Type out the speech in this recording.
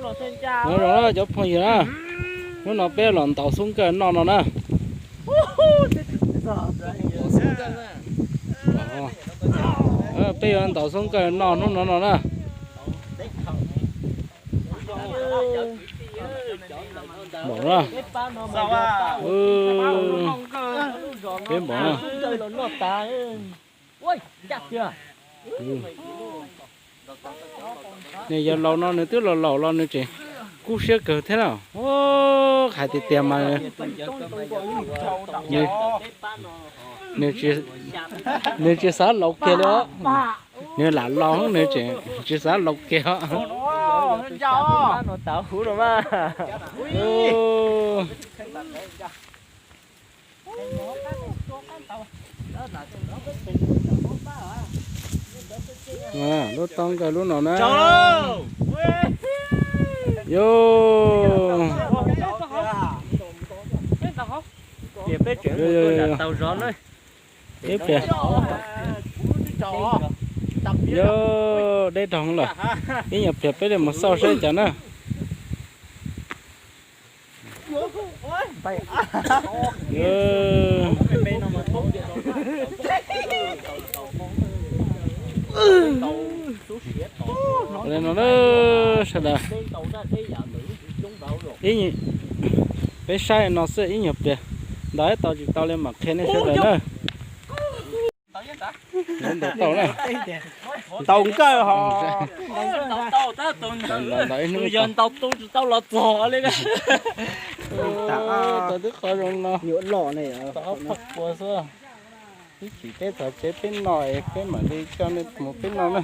Nyob zoo na cov phooj ywg na, hnub no peb los ntaus xub nkawj noj no na. Peb yuav ntaus xub nkawj noj hnub no no na. Npaum na. Peb npaum na. Nws yog laus no nws twb los laus los nws tseem kub siab kawg thiab na. Hais tiag tiag mas nws tsis xav laus kiag li os. Nws lam laus nws tseem tsis xav laus kiag os. Lub tau nkawj lub no na. Yog, peb pliag, yog deb dhau lawm, ib nyuag pliag peb li mus xauj saib cas na. No sawv daws, peb saib no xwb, ib nyuag pliag ntaus tau tsis tau li mam qhia nej sawv daws na. Ntaus tau na. Ntaus nkawj ho. Yog ntaus tu tsis tau los txog li. Tau twb qhov zoo no. Tau ob phav kua xwb. Ib chim peb txog tsev peb noj, peb mam li coj nej mus peb noj na.